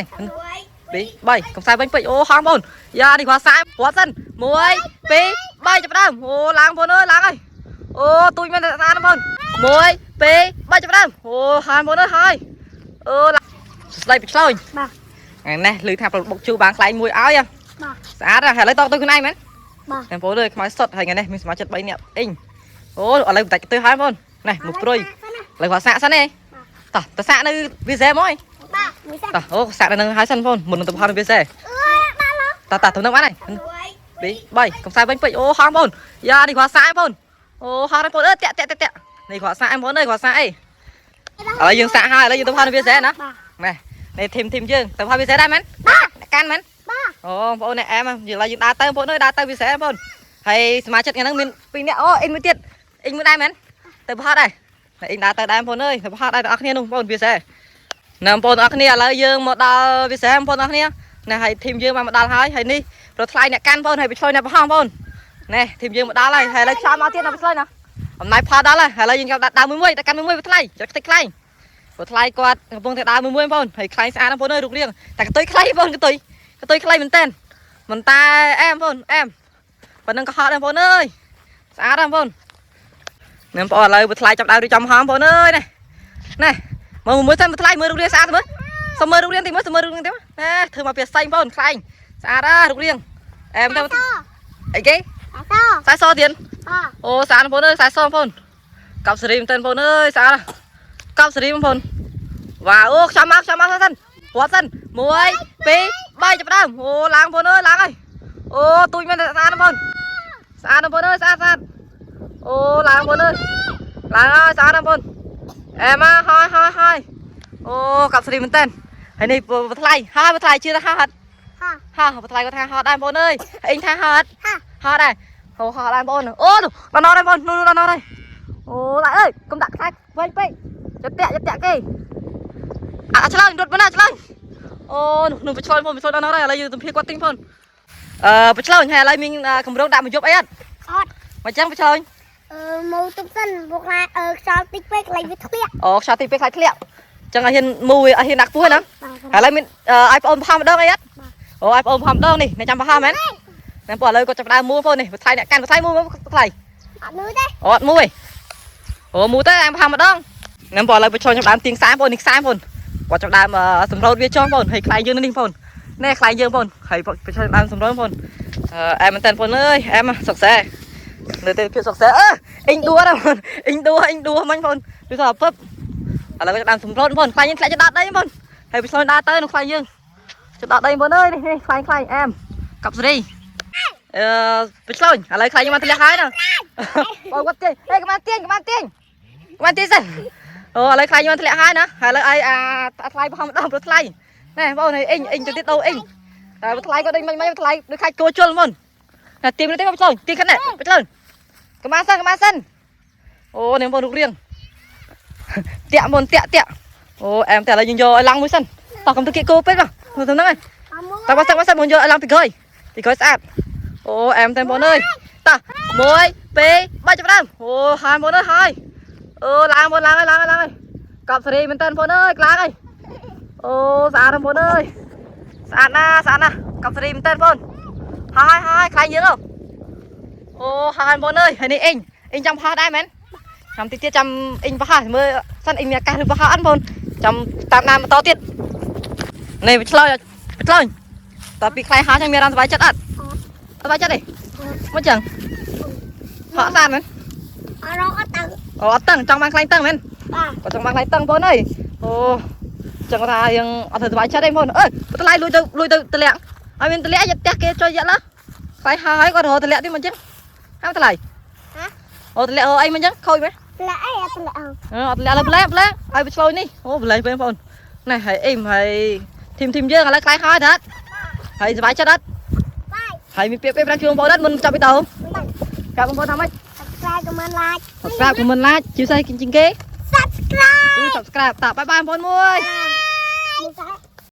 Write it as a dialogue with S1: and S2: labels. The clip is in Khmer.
S1: 2 3កុំខ្សែវិញពេកអូហងបងយ៉ានេះគាត់សាយគាត់សិន1 2 3ចាប់ដើមអូឡើងបងអើយឡើងហើយអូទូចមែនស្អាតបង1 2 3ចាប់ដើមអូហើយបងអើយហើយអូស្ដីបឆ្លូញ
S2: បាទ
S1: ថ្ងៃនេះឮថាប្របុកជូបានខ្លែងមួយឲ្យ
S2: បាទ
S1: ស្អាតហ៎ឥឡូវតទៅខ្លួនឯងមែន
S2: បាទ
S1: បងប្អូនអើយខ្មៅសុតហើយថ្ងៃនេះមានសមាជិក3នាក់អ៊ីងអូឥឡូវបន្តិចទៅហើយបងនេះមកព្រុយឥឡូវគាត់សាកសិនទេតោះទៅសាកនៅវីសេមកឯង
S2: បាទមួយសិន
S1: តោះអូសាកនៅនឹងហើយសិនបងមុននឹងទៅផលនៅវីសេ
S2: អើបាទឡ
S1: តោះតោះទៅនឹងបានហើយ2 3កុំខ្សែវិញពេកអូហងបងយ៉ានេះគាត់សាកបងអូហងបងអើតាក់តាក់តាក់នេះគាត់សាកបងអើយគាត់សាកអីឥឡូវយើងសាកហើយឥឡូវយើងទៅផលនៅវីសេណា
S2: បាទ
S1: នេះនេះធីមធីមយើងទៅផលវីសេដែរមែន
S2: បាទ
S1: កាន់មែន
S2: បាទ
S1: អូបងប្អូនអ្នកអែមយើងឡើយយើងដើរទៅបងប្អូនអើយដើរទៅពិសេសបងប្អូនហើយសមាជិកថ្ងៃហ្នឹងមាន2នាក់អូអ៊ីងមួយទៀតអ៊ីងមួយដែរមែនទៅប្រហោះដែរតែអ៊ីងដើរទៅដែរបងប្អូនអើយទៅប្រហោះដែរទាំងអស់គ្នានោះបងប្អូនពិសេសណែបងប្អូនទាំងអស់គ្នាឥឡូវយើងមកដល់ពិសេសបងប្អូនទាំងអស់គ្នាណែហើយធីមយើងបានមកដល់ហើយហើយនេះប្រថ្លៃអ្នកកាន់បងប្អូនហើយប្រឆ្លុយអ្នកប្រហោះបងប្អូនណែធីមយើងមកដល់ហើយហើយឥឡូវខ្យល់មកទៀតណាប្រឆ្លុយណាអំណាចផលដល់ហើយឥឡូវយើងចាប់ដើមមួយមួយតែកាន់មួយមួយប្រថ្លៃចុចខ្ទេចខ្លែងប្រថ្លៃគាត់កំពុងតែដើមមួយមួយបងប្អូនហើយខ្លែងស្អាតបងប្អូនអើយរូបរាងតែកតុយខ្លីបងប្អូនកតុយកតុយខ្លីមែនតើ មិនតែអែមបងអែមប៉ុណ្ណឹងក៏ហត់ដែរបងអើយស្អាតដែរបងនឹងបងឥឡូវបើថ្លៃចាប់ដើមរៀបចំហងបងអើយនេះនេះមើលមួយសិនបើថ្លៃមើលរូបរាងស្អាតមើលសុំមើលរូបរាងតិចមើលសុំមើលរូបរាងតិចណាធ្វើមកពីផ្សេងបងខ្លែងស្អាតណារូបរាងអែមទៅអីគេ
S2: អត
S1: ខ្សែសទៀត
S2: បាទ
S1: អូស្អាតបងអើយខ្សែសបងកប់សេរីមែនតើបងអើយស្អាតកប់សេរីបងវ៉ាអូខ្ចាំមកខ្ចាំមកសិនគាត់សិន1 2 3ចាប់ដើមអូឡើងបងអើយឡើងហើយអូទូចមែនស្អាតបងស្អាតបងអើយស្អាតស្អាតអូឡើងបងអើយឡើងហើយស្អាតបងអែមកហើយហើយហើយអូកប់សេរីមែនតើហើយនេះថ្លៃហើយថ្លៃជឿថាហត់
S2: ហា
S1: ហោះថ្លៃគាត់ថាហត់ដែរបងអើយអេងថាហត់
S2: ហា
S1: ហត់ដែរហោហត់ដែរបងអូដល់ណោដែរបងនោះដល់ណោដែរអូឡាអើយកុំដាក់ខ្សែវែងពេកចតាក់ចតាក់គេអាឆ្លើយរត់មកណាឆ្លើយអូនោះនោះឆ្លើយបងឆ្លើយដល់ណោដែរឥឡូវយើងទំភាគាត់ទិញផងអឺឆ្លើយហើយឥឡូវមានកម្រងដាក់មកយប់អីអត់
S2: អត់
S1: មកចឹងឆ្លើយ
S2: អឺមកទុកសិនពួកណាអឺខ្យល់តិចពេកកន្លែងវាធ្លាក់
S1: អូខ្យល់ទីពេកខ្លាចធ្លាក់ចឹងឲ្យហ៊ានមូឲ្យហ៊ានដាក់ពោះណា
S2: បាទ
S1: ឥឡូវមានឲ្យបងផំម្ដងអីអត់អូឲ្យបងផំម្ដងនេះអ្នកចាំផំមែនតែពួកឥឡូវគាត់ចាប់ដើមមួបងនេះថ្លៃអ្នកកាន់ថ្លៃមួថ្លៃ
S2: អត់លឺទេ
S1: អត់មួយអូមួយទៅអាមផាម្ដងនឹងបងឥឡូវបញ្ចូលខ្ញុំដើមទៀងខ្សែបងនេះខ្សែបងគាត់ចាប់ដើមសម្រូតវាចុះបងហើយខ្លែងយើងនេះបងនេះខ្លែងយើងបងហើយបញ្ចូលដើមសម្រូតបងអែមែនតើបងអើយអែមសុកសែនៅទេភាពសុកសែអើអ៊ីងដួណាបងអ៊ីងដួអ៊ីងដួមិញបងវាថាពឹបឥឡូវគាត់ដើមសម្រូតបងខ្លែងយើងធ្លាក់ចដល់ដីបងហើយបញ្ចូលដើរទៅនឹងខ្លែងយើងចដល់ដីបងអើយនេះខ្លែងខ្លែងអែមកັບសេរីអឺបញ្ចូលឥឡូវខ្លែងយើងមកធ្លាក់ហើយណា បងគាត់ទាញហេកុំបានទាញកុំបានទាញកុំបានទាញសិនអូឥឡូវខ្លាញ់យកធ្លាក់ហើយណាហើយឥឡូវឲ្យអាថ្លៃផងម្ដងព្រោះថ្លៃណែបងនេះអ៊ីងអ៊ីងទៅទៀតដូរអ៊ីងតែថ្លៃក៏ដូចមិនមិនថ្លៃដូចខាច់គោជុលមុនណាទាញនេះទេបងឆ្លងទាញខាត់នេះបងឆ្លងកុំបានសិនកុំបានសិនអូនេះបងរូបរាងតាក់មុនតាក់តាក់អូអែមតែឥឡូវយើងយកឲ្យឡើងមួយសិនតោះកុំទៅគៀកគោពេកមកទៅហ្នឹងហើយ
S2: អត់មក
S1: តើបើសិនបើសិនបងយកឲ្យឡើងពីក្រោយពីក្រោយស្អាតអូអែមតែបងអើយតោះ1 2 3ចាប់ដើមអូហើយបងអើយហើយអូឡើងបងឡើងហើយឡើងហើយឡើងហើយកប់សេរីមែនតើបងអើយឡើងហើយអូស្អាតណាស់បងអើយស្អាតណាស់ស្អាតណាស់កប់សេរីមែនតើបងហើយហើយខ្លាញ់យើងអូអូហើយបងអើយហើយនេះអ៊ីងអ៊ីងចាំផោះដែរមែនចាំតិចទៀតចាំអ៊ីងផោះមើលសិនអ៊ីងមានឱកាសឬផោះអត់បងចាំតាមដានបន្តទៀតនេះឆ្លើយឆ្លើយ តើពីខ្លាយហោះចឹងមានអារម្មណ៍សប្បាយចិត្តអត់សប្បាយចិត្តទេមកចឹងហក់ស្អាតមែន
S2: អត់រកអត់ទៅ
S1: អូអត់តឹងចង់បានខ្លាញ់តឹងមែន
S2: បាទ
S1: គាត់ចង់បានខ្លាញ់តឹងបងអើយអូចឹងគាត់ថាយើងអត់ធ្វើសប្បាយចិត្តទេបងអើយតម្លៃលួចទៅលួចទៅតម្លាក់ឲ្យមានតម្លាក់យកផ្ទះគេចុយយកឡើខ្លាយហោះហើយគាត់រកតម្លាក់ទៀតមកចឹងហាមតម្លៃអូតម្លាក់អូអីមកចឹងខូចមែន
S2: ធ្លាក់អីអត់ធ្លាក់
S1: អត់តម្លាក់លើប្លែប្លែឲ្យបឆ្លូយនេះអូប្លែបងប្អូននេះហើយអ៊ីមហើយធីមធីមយើងឥឡូវខ្លាយហើយតើហើយសប្បាយចិត្តអត់
S2: បាយ
S1: ហើយមានពាក្យពេចន៍ប្រាប់ជួងបងប្អូនអត់មុនចាប់វីដេអូ
S2: បាទ
S1: ប្រាប់បងប្អូនថាម៉េច
S2: Subscribe កុំ like
S1: Subscribe កុំ like ជាពិសេសជាងគេ
S2: Subscribe
S1: គឺ Subscribe តាបាយបាយបងប្អូនមួយ
S2: បាទ